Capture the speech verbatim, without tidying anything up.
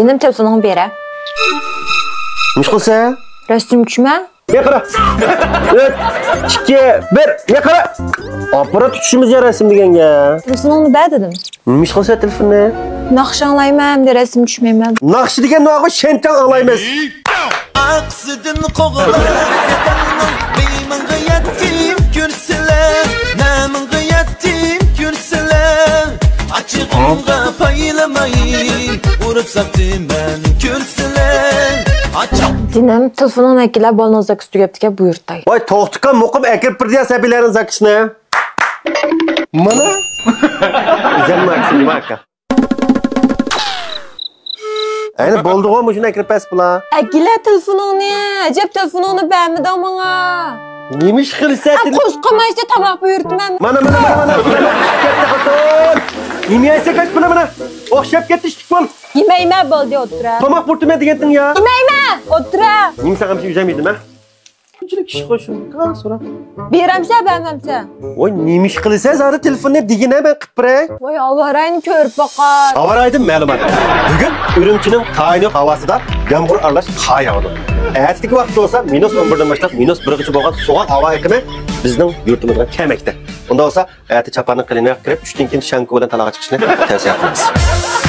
مېنىڭ تېلېفونۇمنى بېرە. نېمە قىلسا؟ رەسىم چۈشمە. يا قارا. ئۈچ، ئىككى، بىر. يا قارا. ئاپپارات تۇتۇشىمىز يا رەسىم دېگەنگە. تېلېفونۇڭنى بەر دېدىم. نېمە ئىش قىلسا تېلېفوننى؟ ناخشا ئاڭلايمەن ھەمدە رەسىم چۈشمەيمەن. ناخشا دېگەن ناغۇ شەنتەڭ ئاڭلايمىز. ئاقسىدىن قوغلاپ سەتەڭنىڭ بېيىمىڭغا يەتتىم كۆرسىلە، نامىڭغا يەتتىم كۆرسىلە، ئاچچىقىمغا پايلىماي ئۇرۇپ ساقتىمەن كۆرسىلە. ئاچچىق جېنىم، تېلېفونۇڭنى ئەكىلە، بالىنىڭ زاكىسى تۈگەپتىكەن، بۇيرۇتاي. ۋاي، توختىكەن، مۇقىم ئەكىرىپ بېرىدۇ يا سەبىيلەرنىڭ زاكىسىنى. مانا. ئۆزۈمنىڭ ئەكسىنى بار ئاكا. ئەنە بولدىغۇ، مۇشۇنى ئەكىرىپ بەس بۇلا. ئەكىلە تېلېفونۇڭنى، ئەجەب تېلېفونۇڭنى بەرمىدىڭ ماڭا. نېمە ئىش قىلىسەن؟ قوسقىمايچە تاماق بۇيرۇتىمەن. مانا، مانا، مانا، مانا. كەتتى خوتۇن. نېمە يەيسەن، كەچ بۇلا مانا. ئوخشاپ كەتتى، ئىشتىك بول. يېمەيمەن، بولدى، ئولتۇرە. تاماق بۇيرۇتىمەن دېگەنتىڭ يا. يېمەيمەن، ئولتۇرە. نېمە ساڭا بىر يۈزەم يېدىم ھە؟ شۇنچىلىك ئىش قوشۇڭ، سورا. بېرەمسە، بەرمەمسە. ۋاي، نېمە ئىش قىلىسەن زادى تېلېفوننى دېگىنە مەن قىپ بېرەي. ۋاي، ھاۋاراينى كۆرۈپ باقار. ھاۋارايدىن مەلۇمات. بۈگۈن ئۈرۈمچىنىڭ تايىنى ھاۋاسىدا يامغۇر ئارىلاش قار ياغىدۇ. ئەتىدىكى ۋاقىتتا بولسا مىنۇس ئون بىردىن باشلاپ مىنۇس بىرگىچە بولغان سوغۇق ھاۋا ئېقىمى بىزنىڭ يۇرتىمىزغا كەلمەكتە. ئۇنداق بولسا ئەتە چاپاننى قېلىنراق كىرىپ، چۈشتىن كېيىن شانكا بىلەن تالاغا چىقىشنى تەۋسىيە قىلىمىز.